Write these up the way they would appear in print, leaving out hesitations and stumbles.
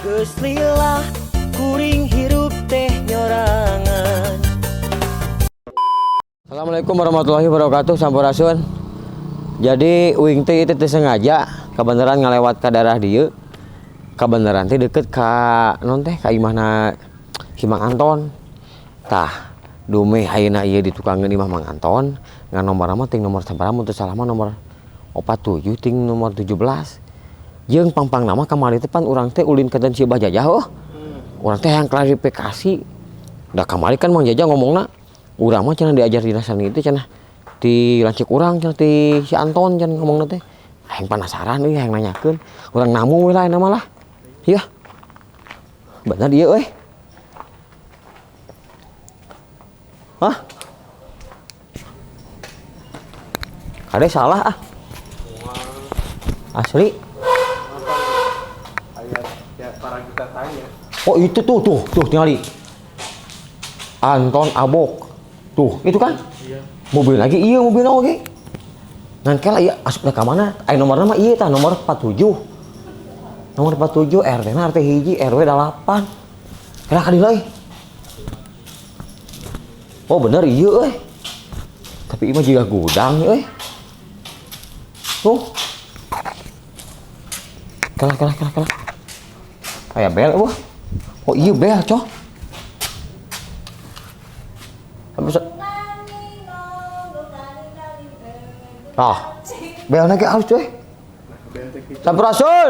Geus lila kuring hirup teh nyorangan. Assalamualaikum warahmatullahi wabarakatuh, sampurasun. Jadi uing teh itu teu sengaja kebenaran ngalewat ka daerah dieu. Kebenaran teh deket ka non teh ka imahna si Mang Anton. Tah, dumeh ayeuna ieu ditukangeun imah Mang Anton, ngan nomor mah ting nomor sabaraha mun teu salah mah nomor 47 ting nomor 17. Jeung pangpang nama kamari teh pan urang teh ulin ka si Bah Jajah oh. Urang teh yang klarifikasi. Da kamari kan Mang Jajah ngomongna urang mah cenah diajar dina seni itu cenah di lanceuk urang cenah ti si Anton cenah ngomongna teh. Hayang penasaran euy hayang nanyakeun. Urang namu we lah ayeuna mah lah. Ieu. Bener ieu euy. Hah? Kade salah ah. Asli. Oh itu tuh tuh tuh tinggali. Anton Abok. Tuh, itu kan? Iya. Mobil lagi iya mobilna oge. Ngan kela ieu asupna ka mana? Aya nomorna mah ieu tah nomor 47. Nomor 47 RT na RT hiji RW 8. Kela ka dieu euy. Oh bener ieu euy. Tapi ieu mah jiga gudang euy. Tuh. Kela kela kela kela. Aya bel eueuh. Oh iya bel coh. Ah, belna ge halus coy. Sampurasun.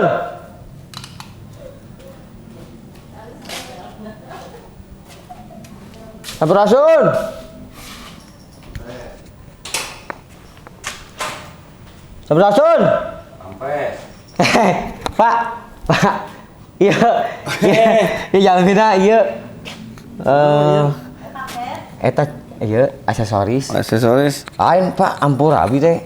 Sampurasun. Sampurasun. Sampai. Pak, Pak. Iya, iya, iya jalmina ieu. Eta ieu aksesoris. Aksesoris. Lain Pak, ampura abi teh.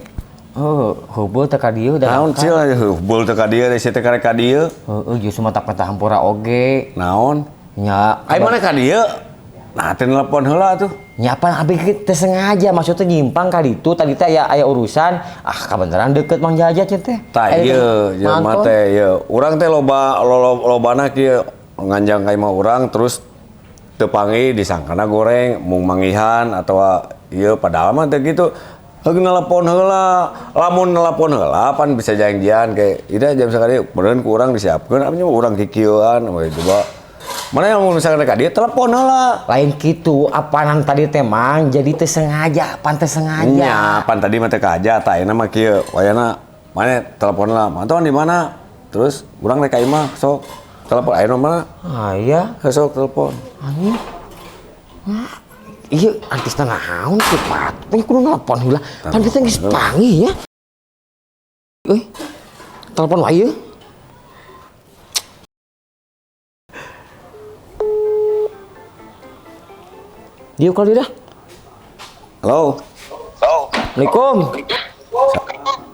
Oh, heubeul teh ka dieu da. Naon cil heubeul teh ka dieu, si teh karek ka dieu. Heeh, geus mah tak hampura oge. Naon? Nya, ai mana ka dieu? Nah, teh nelpon heula atuh. Nya apa abi teh sengaja maksudnya nyimpang ka ditu tadi teh aya urusan, ah kabeneran deket Mang Jaja cenah teh. Tah ieu jelema teh ieu. Urang teh loba lobana kieu nganjang ka imah urang terus teu panggih disangkana goreng mung mangihan atawa ieu padahal mah teh kitu. Heug nelpon heula, lamun nelpon heula pan bisa janjian kayak ida jam sakali meureun ku urang disiapkeun abdi mah urang kikieuan we coba. Mana yang misalkan ka dieu telepon heula. Lain kitu apanan tadi teh Mang jadi teu sengaja, pan teu sengaja. Nya, pan tadi mah teu kaja tah ayeuna mah kieu. Wayana mana telepon heula. Manton di mana? Terus urang rek ka imah sok telepon ayeuna mana? Ah iya, sok telepon. Anjing. Iya, artisna naon sih, Pak? Ini kudu nelpon heula. Pan kita geus panggih ya. Euy. Telepon wae ieu. Dia kalau dia dah. Halo. Halo. Assalamualaikum.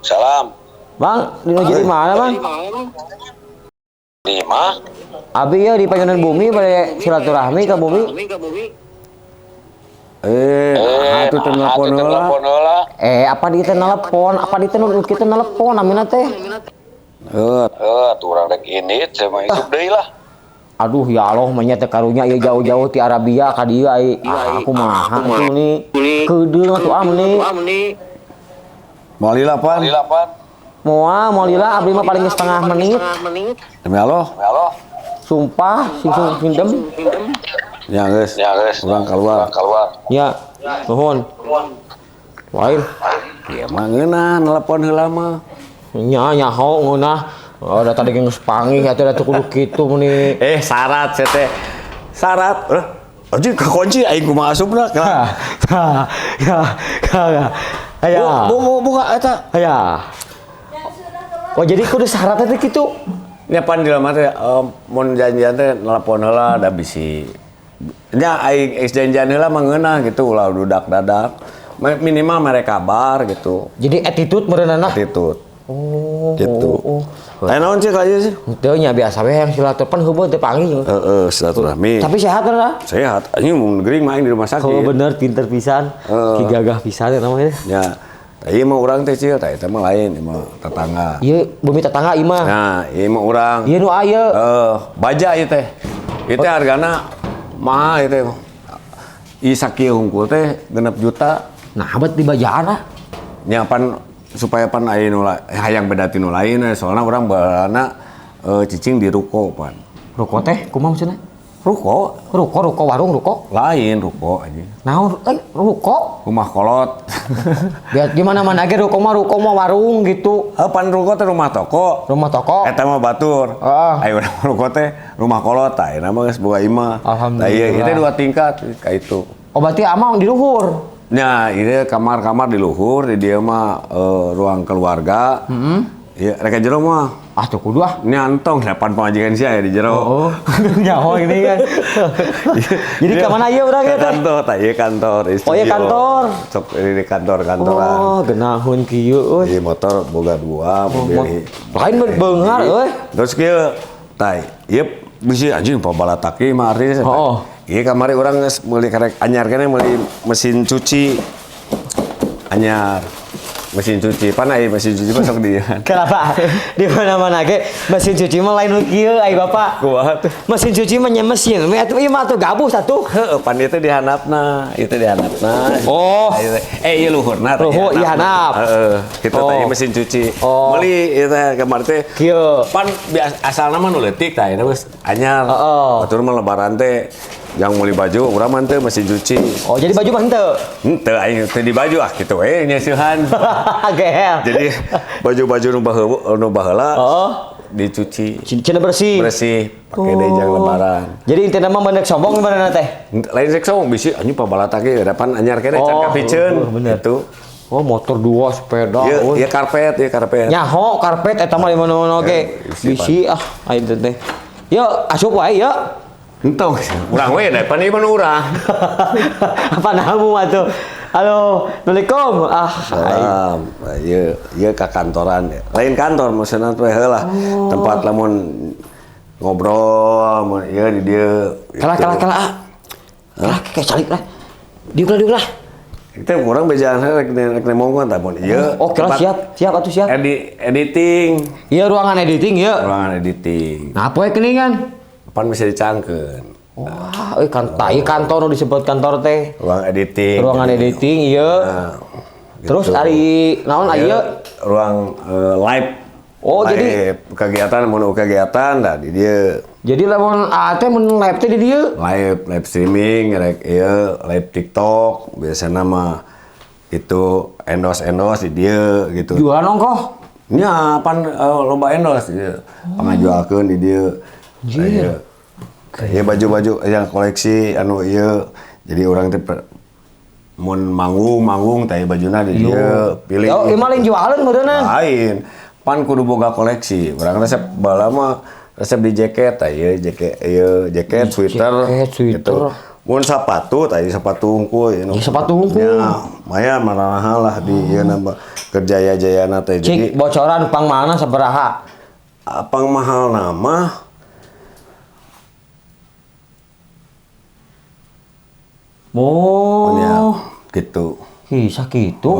Salam. Bang, di jadi mana, Bang? Di mah. Abi ya di Panyunan Bumi pada silaturahmi ke bumi. Atuh teu nelpon heula. Apa di teh nelpon? Apa di teh nu kita nelpon amina teh? Heuh, tuh urang rek indit sama hidup deui lah. Aduh ya Allah mah teh karunya ieu jauh-jauh ti Arabia ka dieu ai. Ah, aku mah atuh ni. Keudeung atuh am ni. Moal lila pan. Moal, moal lila abdi mah paling setengah menit. Demi Allah. Sumpah sing sindem. Ya geus. Urang keluar. Ya, nuhun. Lain. Ieu mah ngeunah nelpon heula mah. Nya nyaho ngeunah. Oh, da tadi geus panggih atuh da teu kudu kitu meuni. Syarat sia teh. Syarat. Anjing kekunci aing kumaha asupna. Ya, ya, ya. Ya. Buka eta. Ya. Oh, jadi kudu syaratna teh kitu. Nya pan jelema teh mun janjian teh nelpon heula da bisi. Nya aing geus janjian heula mah ngeunah gitu ulah dudak dadak. Minimal mere kabar gitu. Jadi attitude meureunana. Attitude. Oh, gitu. Oh. Lain naon sih ka ieu sih? Teu nya biasa we yang silaturahmi pan heubeul teu panggih. Heeh, silaturahmi. Tapi sehat lah. Sehat. Anjing mun gering mah aing di rumah sakit. Oh bener pinter pisan. Ki gagah pisan eta mah. Ya. Tah ieu mah urang teh cil, tah eta mah lain, ieu mah tetangga. Ieu bumi tetangga ieu mah. Nah, ieu mah urang. Ieu nu aya. Baja ieu teh. Ieu teh hargana mahal ieu teh. Ieu sakieu hungkul teh 6 juta. Nah, abet di bajaan ah. Nya pan supaya pan aya nu hayang beda ti nu lain soalna urang baheulana cicing di ruko pan. Ruko teh kumaha maksudna? Ruko, ruko warung ruko. Lain ruko aja. Naon ruko? Rumah kolot. Biar di mana-mana ge ruko mah warung gitu. Pan ruko teh rumah toko. Rumah toko. Eta mah batur. Heeh. Ayo urang ruko teh rumah kolot tah ayeuna mah geus boga imah. Alhamdulillah. Tah ieu teh 2 tingkat ka itu. Oh berarti amang di luhur. Nah, ini kamar-kamar di luhur, di dieu mah ruang keluarga. Heeh. Iya, rek jero mah. Ah tuh kudu ah. Nyantong depan pamajikan sia ya di jero. Oh. Nyaho ini kan. Jadi ke mana ieu urang teh? Kantor, tah ieu kantor. Oh iya kantor. Sok ini di kantor-kantoran. Oh, geunahun kieu euy. Ieu motor boga 2, mobil. Lain beunghar euy. Terus kieu tah ieu bisi anjing pabalataki mah artinya. Heeh. Ieu kamari urang geus meuli karek anyar keneh meuli mesin cuci. Anyar. Mesin cuci, pan aya mesin cuci mah sok di. Kenapa? Di mana-mana ge mesin cuci mah lain nu kieu ai Bapak. Kumaha tuh? Mesin cuci mah nya mesin, we atuh ieu mah atuh gabus atuh. Heueuh, pan ieu teh dihandapna, ieu teh dihandapna. Oh. Ieu luhurna. Luhur ieu handap. Heeh, kitu teh ieu mesin cuci. Oh. Meuli ieu teh kamari teh kieu. Pan asalna mah nu leutik tah ayeuna geus anyar. Heeh. Batur mah lebaran teh yang meuli baju urang mah teu mesin cuci. Oh, jadi baju mah henteu? Henteu aing teu di baju ah kitu we nyeusihan. Gehel. Jadi baju-baju nu baheula dicuci. Cenah bersih. Bersih pake deui jang lebaran. Jadi intina mah menek sombong gimana teh? Lain rek sombong bisi anjing pabalatake depan anyar keneh can kapiceun. Bener. Gitu. Oh, motor 2, sepeda. Ieu karpet, ieu karpet. Nyaho karpet eta mah di mana-mana oge. Bisi ah aing teh. Yo asup wae yo. Entong, urang we da pan ieu mah urang. Apa namu atuh? Halo, Assalamualaikum. Ah, salam. Ieu ieu ka kantoran. Lain kantor maksudna teh heula. Tempat lamun ngobrol mun ieu di dieu. Kalah kalah kalah ah. Kalah kayak calik lah. Diuk lah. Kita urang bejaan rek nemongkeun tah mun ieu. Oke lah, siap. Siap atuh siap. Editing. Iya ruangan editing ieu. Ruangan editing. Nah, poe geuningan? Pan bisa dicangkeun. Wah, euy kan tai kantor nu disebut kantor teh. Ruang editing. Ruangan editing ieu. Nah, terus gitu. Ari naon ieu? Ruang live. Oh, live. Jadi kegiatan mun kegiatan dah di dieu. Jadi lamun teh mun live teh di dieu. Live streaming rek ieu, live TikTok biasana mah itu endorse-endorse di dieu gitu. Jualan ongkoh? Nya pan loba endorse di dieu. Pangajualkeun di dieu. Iya. Iya baju-baju yang koleksi anu ieu. Jadi orang teh mun manggung teh bajuna di dieu pilih. Oh, ieu mah lain jualan meureunna. Lain. Pan kudu boga koleksi. Urang resep baheula mah resep di jaket tah ieu jaket ieu jaket sweater gitu. Mun sepatu tah ieu sepatu hungkul ieu. Sepatu hungkul. Ya, lumayan marahal lah di ieu na kerjaya-jayana teh. Jadi bocoran pang mana sabaraha? Pang mahal nama Oh, ya, gitu. Kisah gitu.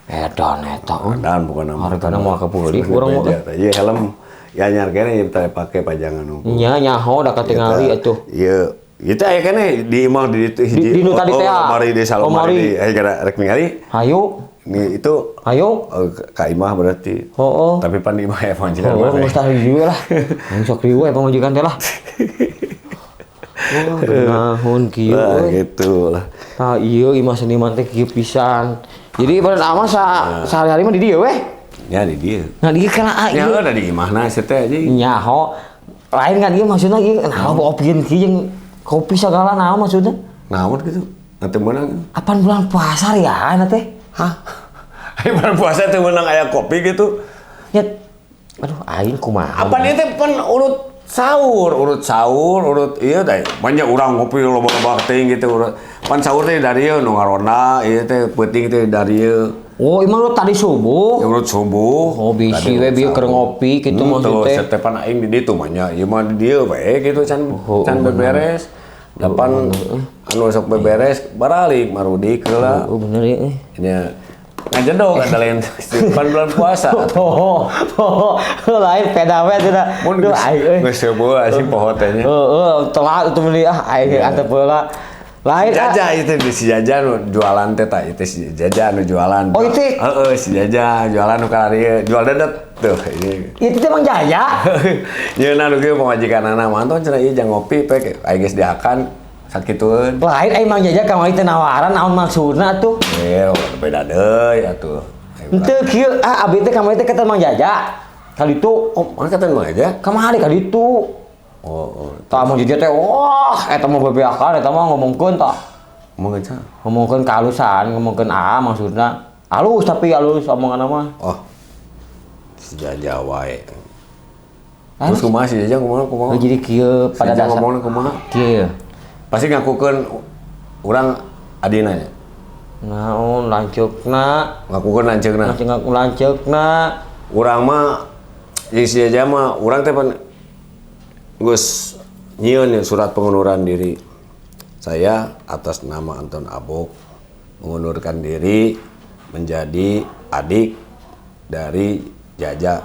Edan eta. Edan bukan nama. Hargana moal kabeuli urang mah. Ieu helm ya anyar keneh ieu teh pake pajangan unggul. Nya nyaho da katingali atuh. Ieu ieu teh aya keneh di imah di ditu hiji. Di nu tadi teh. Lemari di salomari di aya gara rek ningali. Hayu. Ini itu hayu ka imah berarti. Heeh. Tapi pan di imah ya pamajikan. Heeh, geus tah hiji we lah. Sok riweuh pamajikan teh lah. Wah, nahun kieu euy. Gitu lah. Tah ieu imah seniman teh kieu pisan. Jadi badan amah sehari-hari mah di dieu weh. Ya di dieu. Nah di kana ieu. Nya da di imahna sia teh anjing. Nyaho. Lain kan ieu maksudna ieu naon opieun kieu jeung kopi sagala naon maksudna? Naon kitu? Teu meunang. Apaan bulan puasa ya na teh? Hah? Ai bulan puasa teu meunang aya kopi gitu. Nya. Aduh aing kumaha. Apaan ieu teh pan urut sahur, urut ieu teh banyak urang ngopi loba-loba teuing gitu urut. Pan sahur teh dari ieu nu ngaronda, ieu teh peuting teh dari ieu. Oh, emang lu tadi subuh? Ya, urut subuh. Oh, bisi we bieu keur ngopi kitu maksud teh. Teu pan aing di ditu mah nya, ieu mah di dieu we kitu can can beberes. Depan anu sok beberes baralik marudik heula. Oh, bener ya. Nya Ngajedog ada lain pan bulan puasa. Poho, poho, lain peda we cenah. Mun Duh aing euy. geus seubeul asing poho teh nya. Heeh, telat atuh meuli ah aing antep heula. Lain ah. Jaja itu si Jaja nu jualan teh tah itu si Jaja nu jualan. Oh, itu? Heeh, si Jaja jualan nu kararieu, jual dedet tuh ini. Itu teh Mang Jaya. Nyeuna nu kieu pamajikanana manton cenah ieu jang ngopi pek aing geus dihakan sakitueun. Lain aing Mang Jaja kamari teh nawaran naon maksudna atuh. Eh, beda deui atuh. Henteu kieu ah abdi teh kamari teh kata Mang Jaja. Kali itu Oh, mana kata Mang Jaja? Kamari kali itu. Oh, oh. Tah Mang Jaja teh wah eta mah bebeakan eta mah ngomongkeun tah. Ngomongkeun saha? Ngomongkeun kahalusan, ngomongkeun aa maksudna. Halus tapi halus omonganna mah. Oh. Si Jaja wae. Terus kumaha si Jaja kumaha kumaha? Oh, jadi kieu pada dasar dasar ngomongna kumaha? Kieu. Pasti ngakukeun urang adina nya. Naon lanceukna? Ngakukeun lanceukna. Ngaku lanceukna. Urang mah jeung si Jaja mah urang teh pan geus nyieun surat pengunduran diri. Saya atas nama Anton Abok mengundurkan diri menjadi adik dari Jaja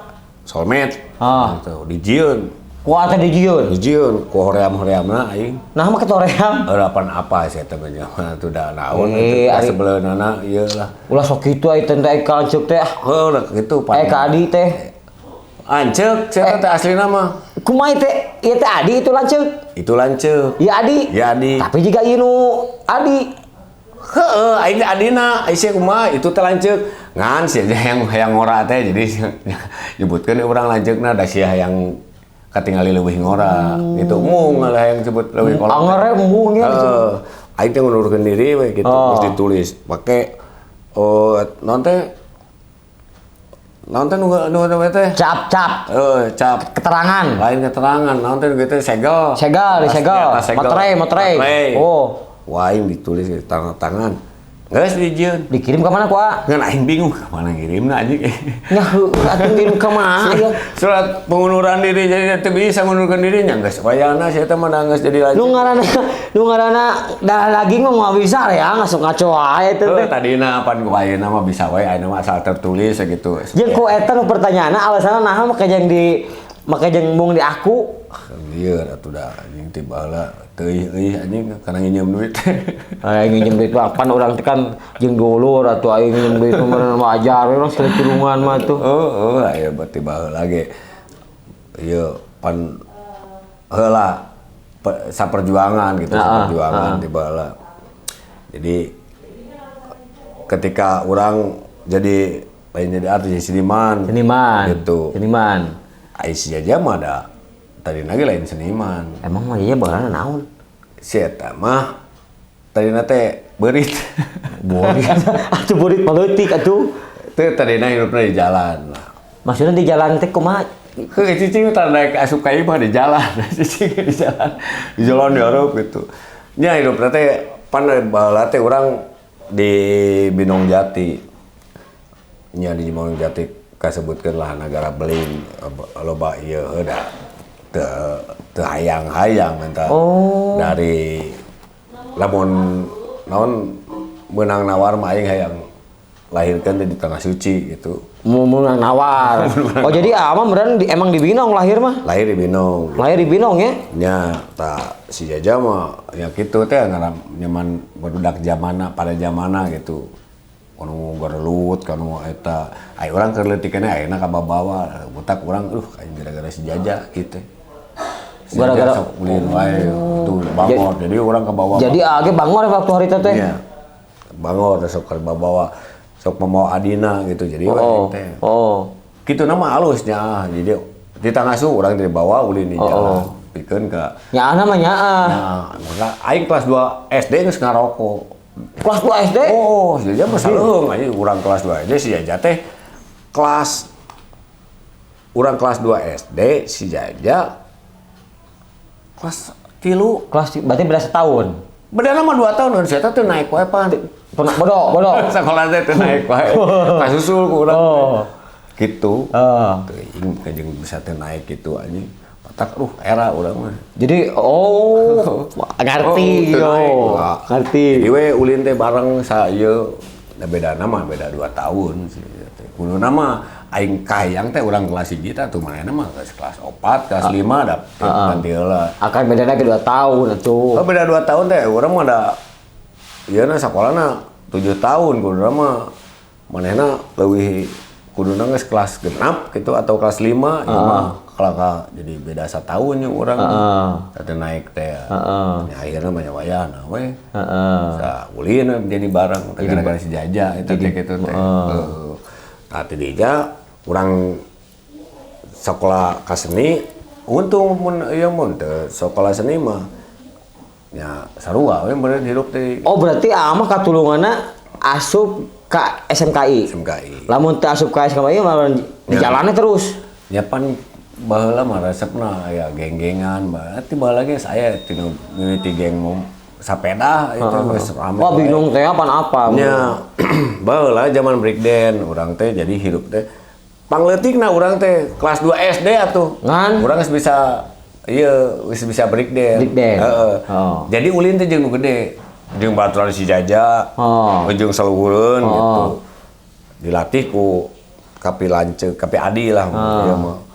Solmed. Ah. Gitu, dijieun. Ku ate dijieun? Dijieun ku hoream-horeamna aing. Nah mah hoream. Harapan apa sih eta mah atuh da naon eta sebeleunana ieu lah. Ulah sok kitu ai teh teh ka lanceuk teh. Heuh lah kitu pan. Ka adi teh. Lanceuk cenah teh aslina mah. Kumaha teh? Ieu teh adi itu lanceuk. Itu lanceuk. Ieu adi. Ieu adi. Tapi jika ieu nu adi. Heeh, aing teh adina, ai sia kumaha itu teh lanceuk. Ngan sia yang ngora teh jadi nyebutkeun urang lanceukna da sia hayang katingali leuwih ngora gitu. Mung lah hayang sebut leuwih kolot. Angere embung nya disebut. Aing teh ngundurkeun diri we gitu, terus ditulis make naon teh naon teh nu teh cap-cap. Heeh, cap. Keterangan. Lain keterangan, naon teh nu teh segel. Segel, disegel. Materai, materai. Oh. Wah, aing ditulis tanda tangan. Geus dijieun. Dikirim ke mana ku A? Ngan aing bingung ke mana ngirimna anjing. Nya heuh atuh ngirim ka mana ya? Surat pengunduran diri jadi teu bisa ngundurkeun diri nya geus wayahna sia teh mah geus jadi lanceuk. Nu ngaranna dah lagi mah moal bisa ya ngasup ngaco wae teh. Heuh tadina pan ku ayeuna mah bisa wae ayeuna mah asal tertulis gitu. Jeung ku eta nu pertanyaanna alasanna naha make jeung di make jeung mung di aku. Lieur atuh da anjing ti baheula teuih euy anjing kana nginjem duit. Aing nginjem duit mah pan urang teh kan jeung dulur atuh aing nginjem duit mah wajar we urang sekali tulungan mah tuh. Heeh, aya berarti baheula ge ieu pan heula saperjuangan gitu, saperjuangan ti baheula. Jadi ketika urang jadi lain jadi artis jadi seniman. Seniman. Gitu. Seniman. Ai si Jaja mah da tadi lagi lain seniman. Emang mah iya baheulana naon? Si eta mah tadina teh beurit. Beurit. Atuh beurit politik atuh. Teu tadina hidupna di jalan lah. Maksudna di jalan teh kumaha? Heuh cicing teh naik asup ka imah di jalan. Cicing di jalan. Di jalan di hareup gitu. Nya hidupna teh pan baheula teh urang di Binong Jati. Nya di Binong Jati kasebutkeun lah nagara beling loba ieu heuh da. Teu hayang-hayang minta dari lamun naon meunang nawar mah aing hayang lahirkeun di tanah suci gitu. Meunang nawar. Oh jadi ama meureun emang di Binong lahir mah? Lahir di Binong. Gitu. Lahir di Binong ya? Nya tah si Jaja mah ya kitu teh ngaran nyaman barudak zamana pada zamana gitu. Kanu garelut kanu eta ai urang keur leutik keneh ayeuna kababawa butak urang aing gara-gara si Jaja kitu. Gara-gara sok ulin wae tuh bangor jadi urang kabawa. Jadi age bangor waktu hari teh. Iya. Bangor sok kabawa sok mamawa adina gitu jadi wae teh. Oh. Kitu na mah alusnya jadi di Tangasu urang di bawah ulin di jalan pikeun ka nyaah mah nyaah. Nah, maka aing kelas 2 SD geus ngarokok. Kelas 2 SD? Oh, si Jaja mah saleung anjing urang kelas 2 SD si Jaja teh kelas urang kelas 2 SD si Jaja kelas 3. Kelas berarti beda setahun. Beda mah 2 tahun kan saya teh naik wae pan. Bodoh. Sekolah teh teu naik wae. Kasusul ku urang. Oh. Gitu. Heeh. Teuing jeung bisa teh naik gitu anjing. Patak era urang mah. Jadi ngerti yo. Ngerti. Jadi we ulin teh bareng sa ieu Da beda nama beda 2 tahun sih. Kuduna mah aing kahayang teh urang kelas 1 tah tuh manehna mah kelas 4, kelas 5 da ganti heula. Akan bedana ke 2 tahun atuh. Oh, beda 2 tahun teh urang mah da ieu na sakolana 7 tahun kuduna mah manehna leuwih kuduna geus kelas 6 gitu atau kelas 5 ieu mah kalaka jadi beda 1 tahun jeung urang. Teh naik teh. Ya akhirna mah wayahna we. Sa ulin jadi bareng teh gara-gara si Jaja eta teh kitu teh. Tah ti dinya urang sekolah ka seni untung mun ieu mun teu sekolah seni mah nya sarua we meureun hirup teh. Oh berarti ama katulunganna asup ka SMKI. SMKI. Lamun teu asup ka SMKI mah di jalanna terus. Nya pan baheula mah resepna aya geng-gengan, berarti baheula ge saya tinu mimiti geng sapeda itu geus rame. Wah bingung teh apaan apa. Nya baheula zaman break dance urang teh jadi hirup teh pangleutikna urang teh kelas 2 SD atuh. Ngan urang geus bisa ieu geus bisa break dance. Heeh. Oh. Jadi ulin teh jeung nu gede, jeung baturan si Jaja, jeung saluhureun gitu. Dilatih ku kapi lanceuk, kapi adi lah ieu mah.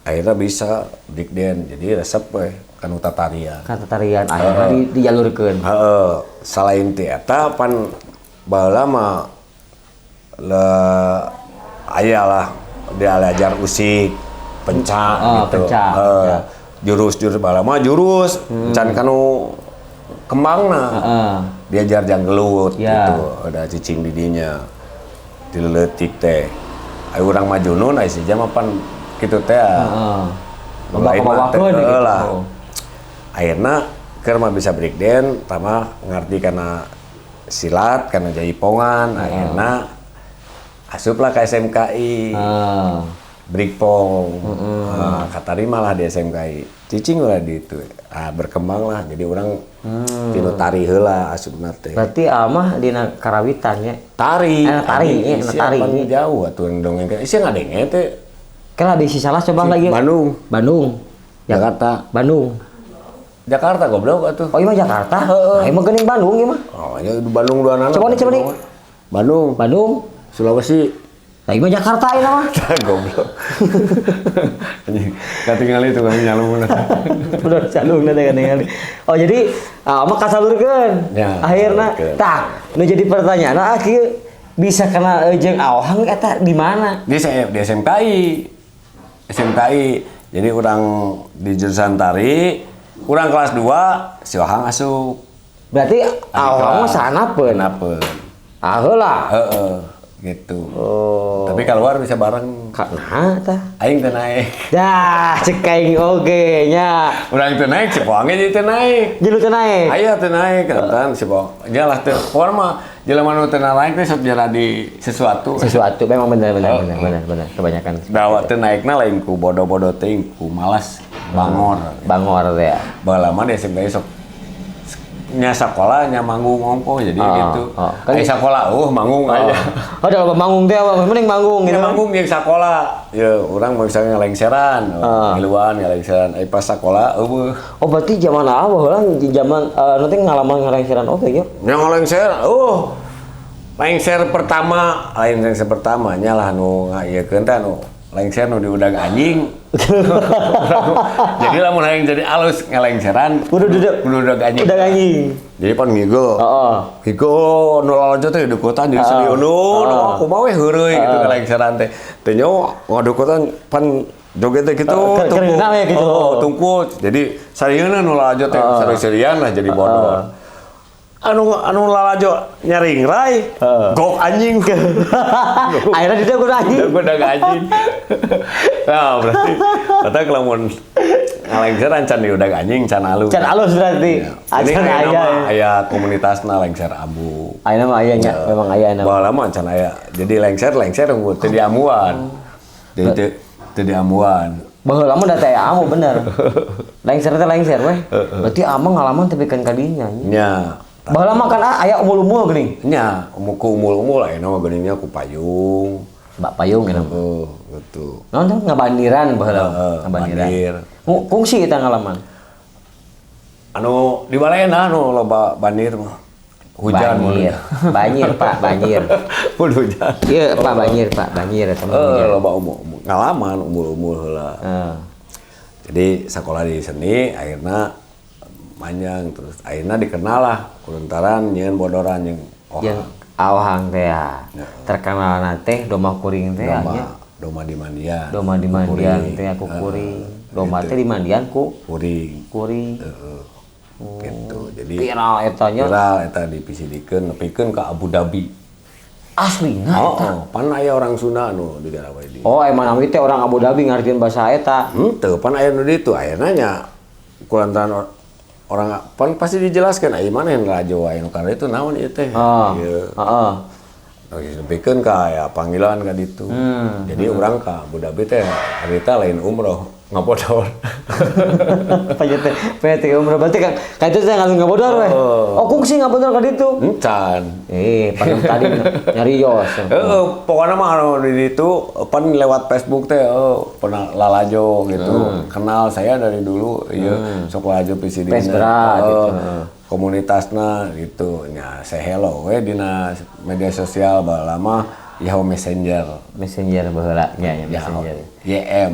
Akhirnya bisa break dance, jadi resep we kanu tatarian. Kan tatarian akhirnya dijalurkeun. Heeh, salain ti eta pan baheula mah le aya lah diajar usik, pencak gitu. Pencak. Jurus-jurus baheula mah jurus, can kanu kembangna. Diajar janggelut gitu, ada cicing di dinya. Dileutik teh. Aya urang mah junun, aya si jama pan kitu teh. Loba kabawakeun gitu lah. Akhirna keur mah bisa break dance, tama ngarti kana silat, kana jaipongan, akhirna asuplah ke SMKI. Breakpong. Katarima lah di SMKI. Cicing lah di itu. Berkembang lah. Jadi orang tinu tari heula asupna teh. Berarti amah dina karawitan nya. Tari. Tari, tari. Jauh atuh dongeng. Sia ngadenge teh. Kela bisi salah coba lagi. Bandung. Bandung. Jakarta. Bandung. Jakarta goblok atuh. Oh, ieu mah Jakarta. Heeh. Nah, ieu mah geuning Bandung ieu mah. Oh, ya di Bandung duanana. Coba nih, coba nih. Bandung. Bandung. Sulawesi. Lah ieu mah Jakarta ieu mah. Goblok. Anjing, katingali tukang nyalungna. Bener calungna teh katingali. Oh, jadi mah kasalurkeun. Ya, akhirna tah, nu jadi pertanyaan ah kieu bisa kenal jeung Aohang eta di mana? Di SMKI. SMKI. Jadi urang di jurusan tari, urang kelas 2, si Ohang asup. Berarti Aohang mah sanapeun. Sanapeun. Ah heula. Heeh, gitu. Oh. Tapi keluar bisa bareng. Nah tah. Aing teu naik. Dah, cek aing oge nya. Urang teu naik, si Ohang ge teu naik. Jeung teu naik. Aya teu naik, kan si Ohang. Nya lah teu forma jelema nu teu naik teh sok jadi sesuatu. Sesuatu memang benar. Kebanyakan. Dawa teu naikna lain ku bodoh-bodoh teuing ku malas bangor. Bangor teh ya. Baheula mah di SMK sok nya sakola nya manggung ongkoh jadi gitu. Ai sakola manggung aja. Oh, da loba manggung teh mending manggung gitu. Nya manggung jeung sakola. Ya urang mah misalnya ngalengseran, ngiluan ngalengseran. Ai pas sakola eueuh. Oh, berarti zaman apa heula zaman nanti ngalaman ngalengseran oge ya? Nya ngalengser, lengser pertama, lain lengser pertama nya lah nu ngaieukeun teh nu lengser nu diudag anjing. Jadi lamun hayang jadi alus ngalengseran kudu udag anjing. Udag anjing. Jadi pan ngigel. Heeh. Ngigel nu lalajo teh dukutan jadi seliunun, kumaha we heureuy gitu ngalengseran teh. Teh nyo ngadukutan pan joget teh kitu tungku. Oh, tungku. Jadi sarieuna nu lalajo teh sari-sarian lah jadi bodoh. Anu lalajo nyaringrai, gok anjing. Akhirnya dia udah anjing. Udah anjing. Nah, berarti kata lamun ngalengser can di udah anjing can alus. Can alus berarti. Acan aya aya komunitasna lengser ambu. Ayeuna mah aya nya, memang aya na. Baheula mah can aya. Jadi lengser unggul teu diamuan. Jadi teu diamuan. Baheula mah da teh aya amu bener. Lengser teh lengser weh. Berarti amang ngalaman teh pikeun ka dinya. Nya. Baheula mah kan aya umul-umul geuning. Nya, ku umul-umul ayeuna mah geuningnya ku payung. Bak payung geuna. Heeh, gitu. Naon teh ngabandiran baheula. Ngabandiran. Kungsi eta ngalaman. Anu di Balena anu loba bandir mah. Hujan banjir. Banjir, Pak, banjir. Mun hujan. Iya, Pak, banjir, Pak, banjir eta mah hujan. Loba umur ngalaman umur-umur heula. Jadi sekolah di seni akhirnya manjang terus akhirnya dikenal lah kulantaran nyieun bodoran jeung Ohang. Jeung Ohang teh ya. Terkenal teh domba kuring teh nya. Domba di mandian. Domba di mandian teh aku kuring. Domba teh di mandian ku kuring. Kuring. Heeh. Gitu. Jadi viral eta nya. Viral eta dipisidikeun nepikeun ka Abu Dhabi. Aslina eta. Oh, pan aya orang Sunda anu di daerah wae di. Oh, emang nami teh orang Abu Dhabi ngartieun bahasa eta. Henteu, pan aya nu ditu ayeuna nya kulantaran orang pan pasti dijelaskan aya mana yang rajo wae nu karena itu naon ieu teh. Heeh. Heeh. Nepikeun ka aya panggilan ka ditu. Jadi urang ka Abu Dhabi teh harita lain umroh, ngabodor. Panjat teh PT umroh berarti kan ka itu teh ngabodor we. Oh, kungsi ngabodor ka ditu. Encan. Padahal tadi nyarios. Heeh, pokoknya mah anu di ditu pan lewat Facebook teh pernah lalajo gitu. Kenal saya dari dulu ieu sok lalajo PCD. Fans berat gitu. Komunitasna gitu. Nya say hello we dina media sosial baheula mah Yahoo Messenger. Messenger baheula nya ya Messenger. YM.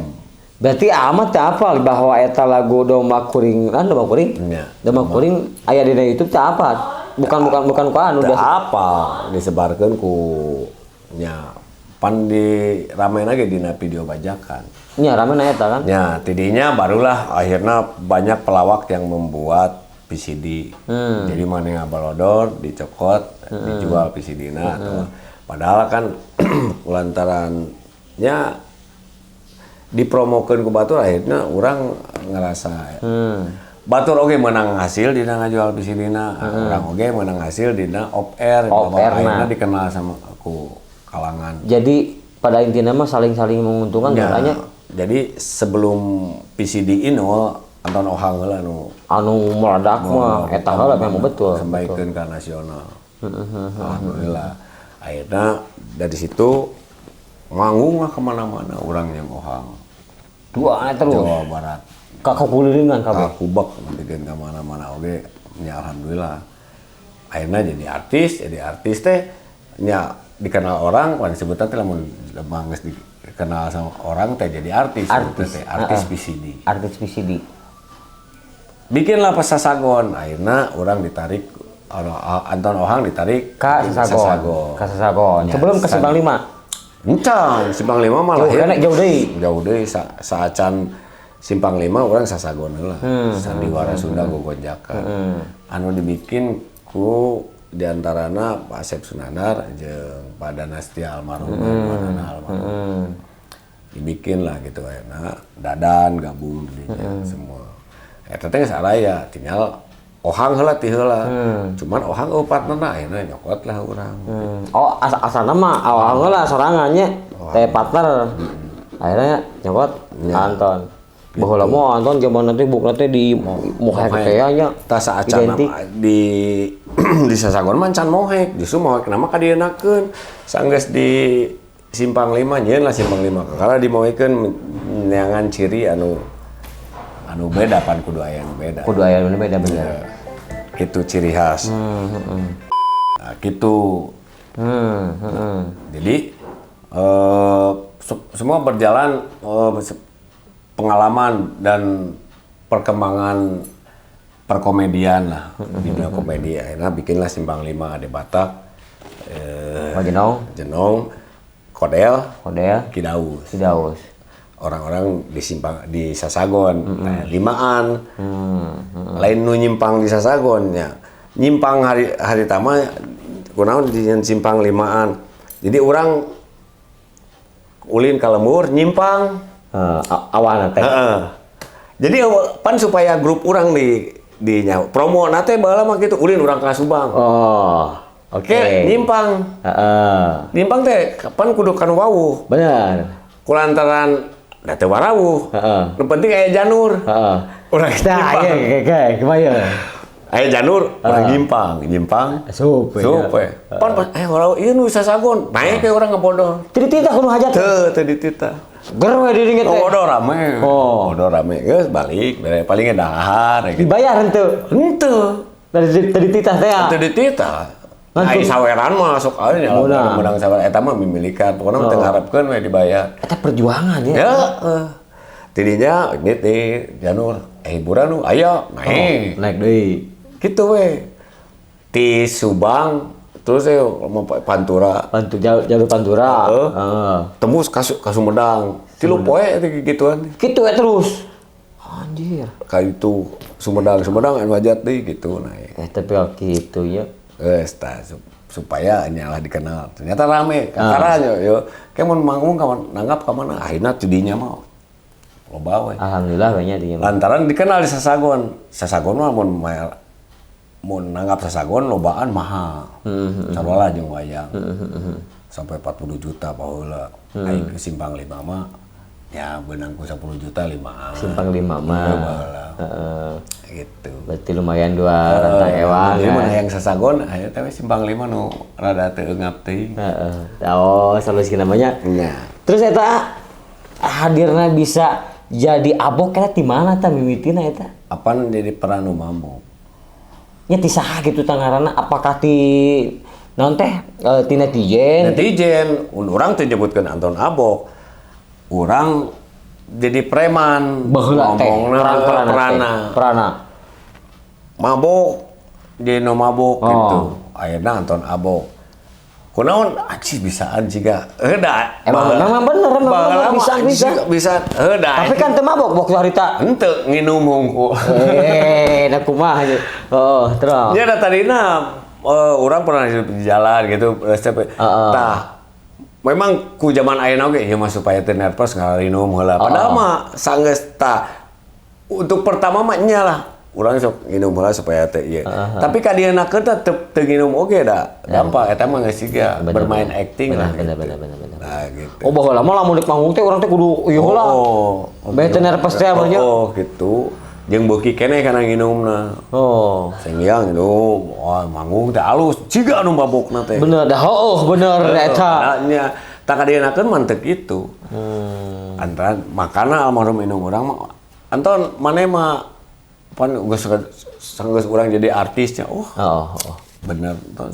Berarti amat teh apal bahwa eta lagu Domba Kuring, kan Domba Kuring? Nya. Domba Kuring aya dina YouTube teh apa? Bukan ku anu teu apal disebarkeun ku nya pan di rame lagi dina video bajakan. Nya rame na eta kan? Nya tidinya barulah akhirnya banyak pelawak yang membuat VCD. Jadi mana yang abalodor dicokot, dijual VCD-na atau padahal kan lantarannya dipromokeun ku batur akhirnya orang ngerasa batur oge menang hasil dina ngajual VCD-na, orang oge menang hasil dina off air, akhirnya dikenal sama aku kalangan. Jadi pada intinya mah saling-saling menguntungkan ya, katanya. Jadi sebelum VCD inol Anton Ohang heula anu meledak mah eta heula memang betul. Sampaikeun ka nasional. Alhamdulillah. Akhirnya dari situ manggung lah kemana-mana orang yang Ohang. Dua terus. Jawa Barat. Ka kulilingan kabeh. Ka kubek bikin ka mana-mana oge nya alhamdulillah. Akhirnya jadi artis teh nya dikenal orang, pan sebutan teh lamun geus dikenal sama orang teh jadi artis. Artis VCD. Artis VCD. Bikinlah pas Sasagon, akhirnya orang ditarik Anton Ohang ditarik ke Sasagon. Ke Sasagon. Sebelum ke Simpang 5. Encan, Simpang 5 malah jauh deui. Jauh deui saacan Simpang 5 orang Sasagon heula. Sandiwara Sunda gogonjakan. Anu dibikin ku diantarana Pak Asep Sunandar jeung Pak Danastia almarhum, almarhum. Dibikin lah gitu akhirnya Dadan gabung dinya semua. Eta teh geus araya, tinggal Ohang heula ti heula. Cuman Ohang eueuh partnerna ayeuna nyokot lah urang. Oh, asalna mah Ohang heula sorangan nya teh partner. Akhirnya nyokot Anton. Baheula mah Anton zaman nanti bukna teh di mohek teh nya. Tah saacan di di Sasagon mah can mohek, justru mohek nama kadienakeun. Sanggeus di Simpang 5 nyieun lah Simpang 5. Karena dimohekeun neangan ciri anu beda pan kudu aya anu beda. Kudu aya anu beda bener. Gitu ciri khas. Nah, gitu. Jadi semua berjalan pengalaman dan perkembangan perkomedian lah di dunia komedi. Akhirnya bikinlah Simpang 5 Ade Batak, Jenong, Kodel, Kidaus. Orang-orang di simpang di Sasagon, nah, limaan, lain nu nyimpang di Sasagon nya, nyimpang hari tama, kunaon di simpang limaan, jadi orang ulin ka lembur nyimpang, awalna teh. Jadi pan supaya grup orang di nyaho promo nate baheula mah kitu ulin urang ka Subang. Oh. Oke. Okay. Nyimpang. Nyimpang teh pan kudu kan wawuh. Bener. Kulantaran da teu warawuh. Heeh. Nu penting aya janur. Heeh. Urang nyimpang. Iya, kumaha. Aya janur, urang nyimpang. Sup. Sup. Pan warawuh ieu nu Sasagon. Naik ke urang ngabodor. Teu dititah kudu hajat. Teu, teu dititah. Ger we di dinya teh. Ngabodor rame. Oh. Ngabodor rame. Geus balik, paling dahar gitu. Dibayar henteu? Henteu. Dari titah teh ya. Teu dititah. Ai saweran mah sok aya nya menang saweran eta mah mimilikan. Pokona mah teu ngarepkeun we dibayar. Eta perjuangan ya. Heeh. Tidinya ini teh Janur hiburan nu aya naik. Naik deui. Kitu we. Ti Subang terus Pantura. Jalur Pantura. Heeh. Tembus ka Sumedang. 3 poe teh gituan. Kitu we terus. Anjir. Ka itu Sumedang anu hajat deui gitu naik. Tapi kitu nya. Geus tah supaya nyalah dikenal. Ternyata rame kakaranya yo. Kayak mun manggung ka nanggap ka mana akhirna tidinya mah loba we. Alhamdulillah banyak dinya. Lantaran dikenal di Sasagon. Sasagon mah mun nanggap Sasagon lobaan mahal. Sarua jeung wayang. Sampai 40 juta baheula. Aing ke Simpang 5 mah ya beunang ku 10 juta 5. Simpang 5 mah. Heeh. Gitu. Berarti lumayan 2 rantang ewang. Jadi mun hayang Sasagon aya teh Simpang 5 nu rada teu eungap teuing. Heeh. Oh, solusi namanya. Nya. Terus eta hadirna bisa jadi abok eta di mana tah mimitina eta? Apan jadi peran nu mabok. Nya ti saha kitu tangarana apakah ti naon teh ti netizen? Netizen, urang teh nyebutkeun Anton Abok. Urang jadi preman baheula teh perana mabok jadi nu mabok gitu ayeuna Anton Abok kunaon aci bisaan jiga heuh da emang bener emang bisa heuh da tapi kan teu mabok waktu harita henteu nginum hungkul da kumaha oh terus nya da tadina urang pernah hidup di jalan gitu tah memang ku zaman ayeuna oge ieu mah supaya teu nervous ngarinum heula. Padahal mah sanggeus tah untuk pertama mah nya lah urang sok nginum heula supaya teu ieu. Tapi ka dieuna teh teu nginum oge da. Gampang eta mah geus siga bermain acting lah. Bener. Nah gitu. Oh baheula mah lamun di panggung teh urang teh kudu ieu heula. Bae teu nervous teh abahnya. Oh gitu. Jeung beuki keneh kana nginumna. Oh. Senggiang nginum, wah manggung teh alus, jiga anu mabokna teh. Bener dah, heuh bener eta. Nya, tah kadienakeun mah teu kitu. Antara makana almarhum indung urang mah Anton maneh mah pan geus sanggeus urang jadi artisnya. Oh. Oh. Bener Anton.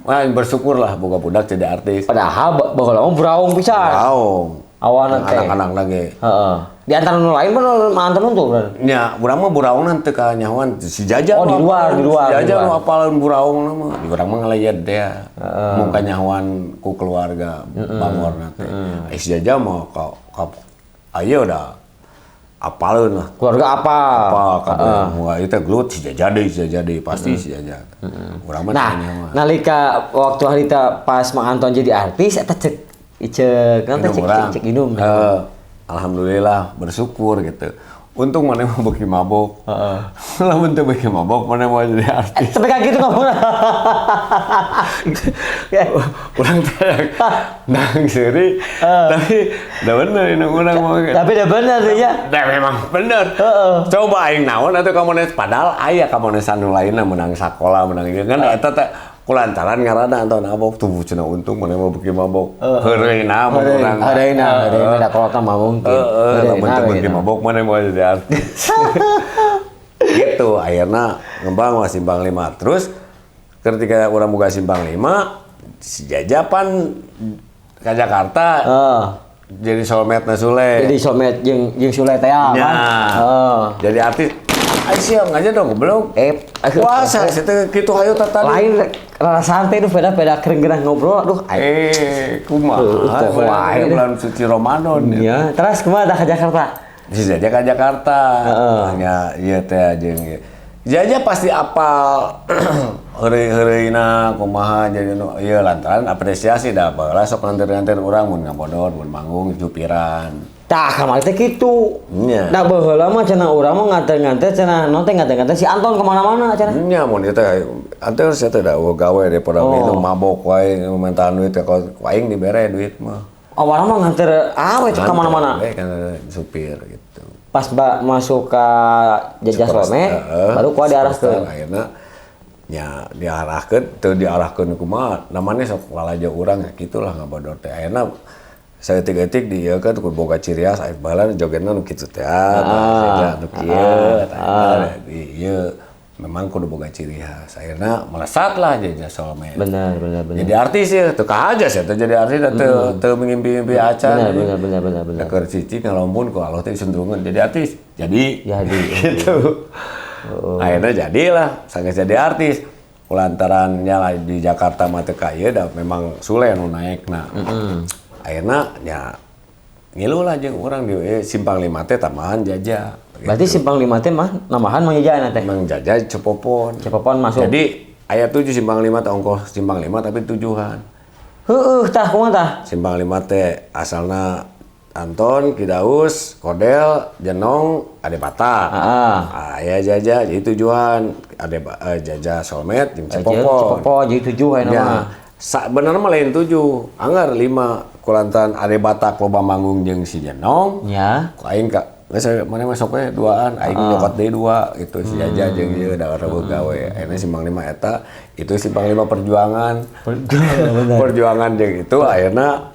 Wah, bersyukurlah boga budak jadi artis. Padahal baheula mah buraung pisan. Buraung. Awana teh. Anak-anak lagi. Heeh. Di antara nu lain mah Anton untung bener. Nya, urang mah buraungna teu kanyahoan si Jaja. Oh, di luar. Si Jaja nu apaleun buraungna mah. Di urang mah ngalayat teh. Mung kanyahoan ku keluarga bangorna teh. Si Jaja mah ka ayo da apaleun lah. Keluarga apa? Apa kabeh. Wah, ieu teh gelut si Jaja deui pasti si Jaja. Urang mah nah, nalika waktu harita pas Mang Anton jadi artis eta cek cek inum. Alhamdulillah bersyukur gitu. Untung mana mau beuki mabok. Heeh. Lamun teu beuki mabok mana mau jadi artis. Tapi kayak gitu ngomongna. Urang teh nang seuri tapi da bener indung urang mah. Tapi da bener ya. Da memang bener. Coba aing naon atuh kamones padahal aya kamonesan nu lainna menang sakola menang ieu kan eta teh kulantaran ngaranna Anton Abok tuh cenah untung mana mau beuki mabok. Heureuna mun urang. Heureuna da kolotna mah mungkin. Heeh, lamun teu beuki mabok mana mau jadi artis. Gitu akhirna ngembang mah Simpang 5. Terus ketika urang boga Simpang 5 si Jaja pan ka Jakarta. Jadi soulmate na Sule. Jadi soulmate jeung Sule teh ya. Heeh. Jadi artis. Ayo siang aja dong goblok. Puasa situ kitu hayu tah tadi. Lain rada santai tuh beda-beda kerenggerang ngobrol aduh. Kumaha? Wae bulan suci Ramadan. Iya, terus kumaha tah ke Jakarta? Si Jaja ke Jakarta. Heeh. Nya ieu teh jeung ieu. Jaja pasti apal heureuy-heureuyna kumaha jadi nu ieu lantaran apresiasi da baheula sok nganter-nganter urang mun ngabodor mun manggung jupiran. Tah kamari teh kitu. Nya. Da baheula mah cenah urang mah nganter-nganter cenah naon teh nganter-nganter si Anton kemana-mana cenah. Nya mun ieu teh anter sia teh da gawe daripada minum mabok wae mintaan duit teh aing dibere duit mah. Awalna mah nganter awe ka mana-mana. Kan supir gitu. Pas masuk ke Jajah Solme baru kuah diarahkeun. Akhirna nya diarahkeun teu diarahkeun kumaha namanya sok lalajo urang kitulah ngabodor teh. Akhirna saeutik-eutik di ieu kan kudu boga ciri khas aya baheula jogetna nu kitu teh aya nu kieu tah di ieu Memang kudu boga ciri khas. Akhirnya melesat lah Jaja Solmed. Benar. Jadi artis ya, teu kahaja sih teu jadi artis teu mimpi-mimpi acan. Benar. Keur cicing ngalompun ku Allah teh sundrungeun jadi artis. Jadi gitu. Akhirnya jadilah, sanggeus jadi artis. Kulantaran nya lah di Jakarta mah teu ka ieu da memang Sule nu naekna. Akhirnya nya ngilu lah jeung urang di Simpang Lima teh tambahan Jaja. Gitu. Berarti Simpang Lima teh mah namahan Mang Jaja teh. Mang Jaja Cepopon. Cepopon masuk. Jadi aya 7 Simpang Lima teh ongkoh Simpang Lima tapi tujuhan. Heueuh tah kumaha tah? Simpang Lima teh asalna Anton, Kidaus, Kodel, Jenong, Ade Batak. Heeh. Aya Jaja jadi tujuan Ade Jaja Solmed jeung Cepopon. Cepopon jadi 7 aya mah. Sabenerna mah lain 7, anggar 5 kulantaran Ade Batak loba manggung jeung si Jenong. Nya. Ku aing ka geus mana masuk we duaan aing nyokot deui 2 gitu si Jaja jeung ieu da reueuh gawe. Ayeuna Simpang Lima eta itu Simpang Lima perjuangan. Perjuangan jeung itu ayeuna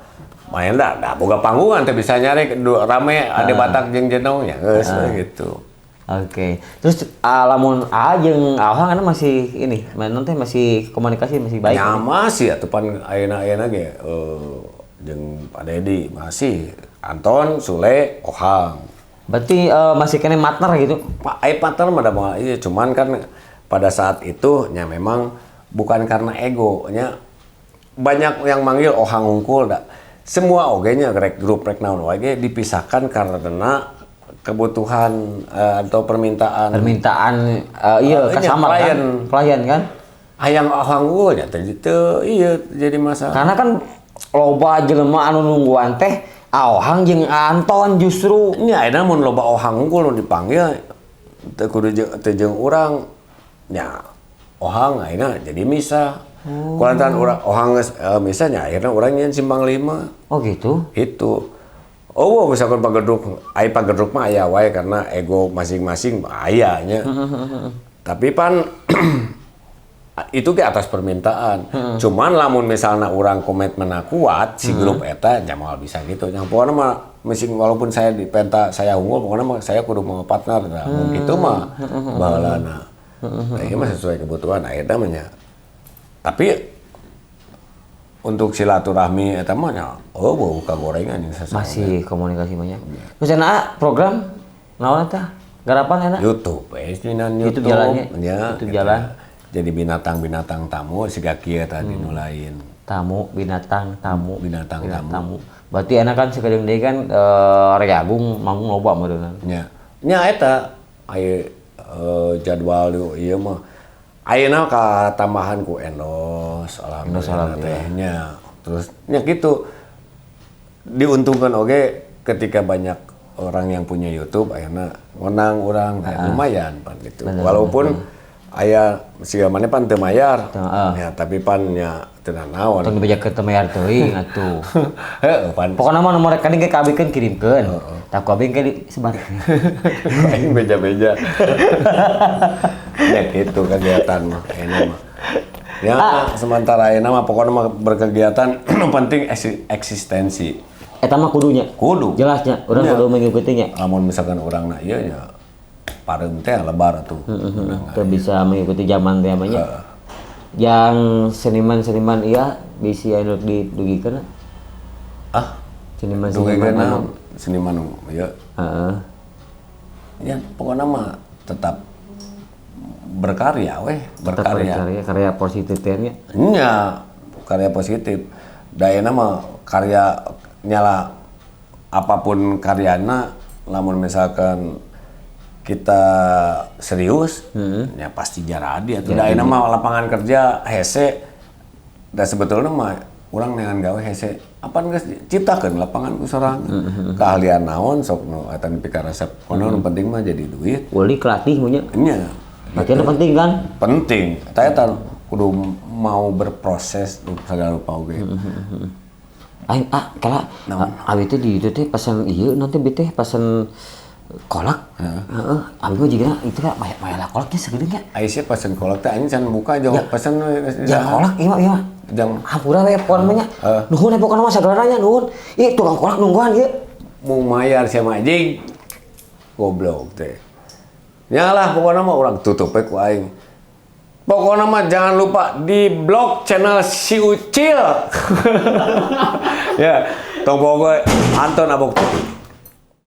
main da boga panggungan teh bisa nyarek rame Ade Batak jeung Jenong nya geus gitu. Oke. Terus lamun A jeung Ahang anu masih ini, main teh masih komunikasi masih baik. Ya masih atuh pan ayeuna-ayeuna ge jeung Pak Dedi masih Anton, Sule, Ohang. Berarti masih kena partner gitu? Pak, partner mah da moal ieu, cuman kan pada saat itu nya memang bukan karena ego nya banyak yang manggil Ohang unggul da. Semua oge nya rek grup rek naon wae ge dipisahkan karena kebutuhan atau permintaan. Permintaan iya kasama kan? Klien kan? Hayang Ohang unggul nya teh teu ieu jadi masalah. Karena kan loba jelema anu nungguan teh Ohang jeung Anton justru. Nya ayeuna mun loba Ohang unggul nu dipanggil teu kudu teu jeung urang nya Ohang ayeuna jadi misah. Oh. Kulantaran urang Ohang geus misah nya akhirna urang nyeun Simpang Lima. Oh gitu. Itu. Oh, misalkan pagedruk, ai pagedruk mah aya wae karena ego masing-masing aya nya. Tapi pan itu ke atas permintaan. Cuman lamun misalnya orang komitmenna kuat si grup eta nya moal bisa gitu. Yang pokokna mah mesin walaupun saya dipenta saya unggul pokokna mah saya kudu mau partner. Nah, mun kitu mah baheulana. Nah, ieu mah sesuai kebutuhan ayeuna mah nya. Tapi untuk silaturahmi eta mah nya oh buka gorengan jeung sasama. Masih komunikasi banyak. Terus enak program naon eta? Garapan enak? YouTube, YouTube jalannya. Ya, YouTube jalan. Jadi binatang-binatang tamu siga kieu tadi nu lain. Tamu, binatang, tamu, binatang tamu. Berarti enak kan sakedeung deui kan Rey Agung manggung loba meureunna. Nya. Nya eta aya jadwal ieu mah ayeuna ka tambahan ku endorse alhamdulillah teh nya. Terus nya kitu diuntungkan oge ketika banyak orang yang punya YouTube ayeuna ngonang urang lumayan pan gitu. Walaupun aya siga maneh pan teu mayar. Ya, tapi pan nya teu nanaon. Tong dibejakeun teu mayar teuing atuh. Heueuh pan. Pokona mah nomor rekening ge ka abi keun kirimkeun. Tah ku abi ke disebarkeun. Aing beja-beja. Ya gitu kegiatan mah ayeuna mah. Ya sementara ayeuna mah pokona mah berkegiatan penting eksistensi. Eta mah kudunya. Kudu. Jelasnya urang kudu mengikutinya. Lamun misalkan urangna ieu nya pareum teh lebar atuh. Teu bisa mengikuti zaman teh nya. Yang seniman-seniman iya bisi anu didugikeun. Ah, seniman-seniman seniman ieu. Heeh. Ya pokona mah tetap berkarya weh, berkarya. Berkarya, karya positif teh nya. Nya, karya positif. Da ayeuna mah karya nyala apapun karyana lamun misalkan kita serius, ya pasti jaradi atuh. Da ayeuna mah lapangan kerja hese. Da sebetulna mah urang neangan gawe hese. Apan geus ciptakeun lapangan ku sorangan. Keahlian naon sok nu eta pikaresep. Kono nu penting mah jadi duit. Uli kelatih mun nya. Nya. Latihan penting kan? Penting. Eta eta kudu mau berproses segala rupa oge. Aing kala abi teh di dieu teh pesen ieu nanti bi teh pesen kolak. Heeh, abi mah jigana itu lah mayalah kolaknya sagedeung nya. Ai sia pesen kolak teh anjing can buka jauh pesen jang kolak ieu mah ieu mah. Jang hampura we pokona mah nya. Nuhun pokona mah sagalana nya nuhun. Ih tukang kolak nungguan ieu. Mau mayar sia mah anjing. Goblok teh. Nya lah, pokoknya mah urang tutup we ku aing. Pokoknya mah jangan lupa di blok channel si Ucil. Ya, tong pokoknya Anton Abok TV.